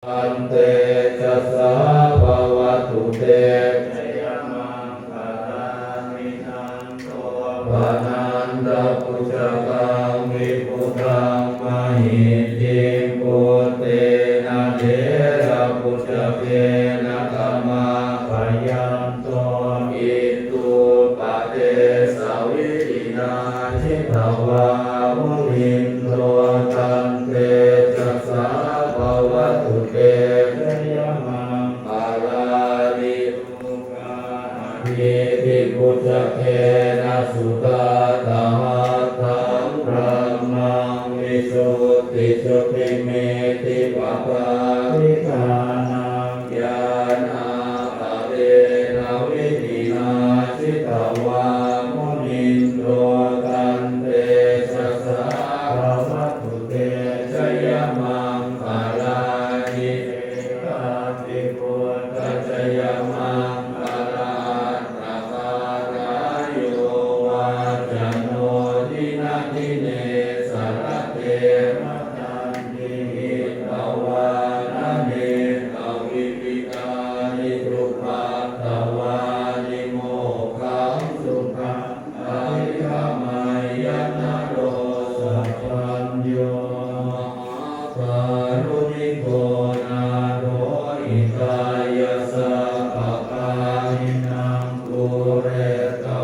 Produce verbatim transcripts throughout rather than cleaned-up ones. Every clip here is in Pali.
tantejasā bhavatu te jayamaṅgalāni. Nandopanandabhujagaṃ vibudhaṃ mahiddhiṃ puttena therabhujagena damāpayanto iddhūpadesavidhinā jitavā munindo tantejasā bhavatu te jayamaṅgalāni. Duggāhadiṭṭhibhujagena sudaṭṭhahatthaṃ brahmaṃ visuddhijutimiddhibakābhidhānaṃ ñāṇāgadena vidhinā jitavā munindo tantejasā bhavatu te jayamaṅgalāni. Etāpi buddhajayamaṅgalaaṭṭhagāthā yo vācano dinadine sarate matandī hitvānanekavividhāni cupaddavāni mokkhaṃ sukhaṃ adhigameyya naro sapañño. Mahākāruṇiko nātho hitāya sabbapāṇinaṃ pūretvā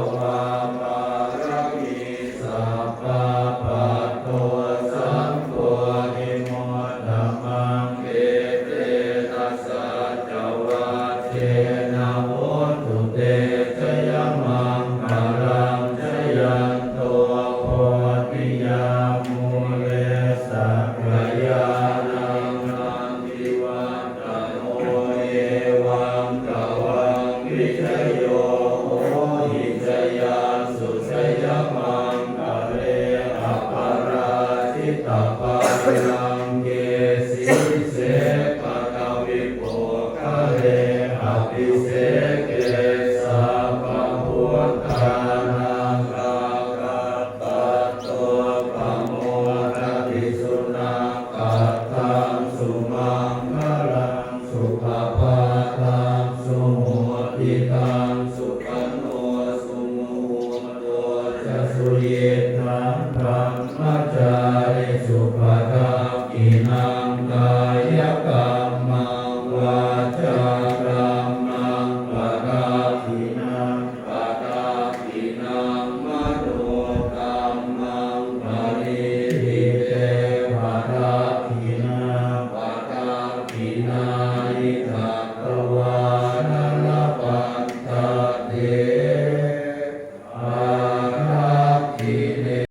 pāramī sabbā patto sambodhimuttamaṃ etena saccavajjena hotu te jayamaṅgalaṃ. Jayanto bodhiyā mūle sakyānaṃ nandivaḍ ḍhano evaṃ tvaṃ vijayo hohi jayassu jayamaṅgale aparājitapallaṅke sīse paṭhavipokkhare abhiseke sabbabuddhānaṃ aggappatto pamodati. Sunakkhattaṃ sumaṅgalaṃ supabhātaṃ suhuṭṭhitaṃ sukhaṇo sumuhutto ca suyiṭṭhaṃ brahmacārisu padakkhiṇaṃ kāyakammaṃ vācākammaṃ padakkhiṇaṃ padakkhiṇaṃ manokammaṃ paṇidhī te padakkhiṇā padakkhiṇāni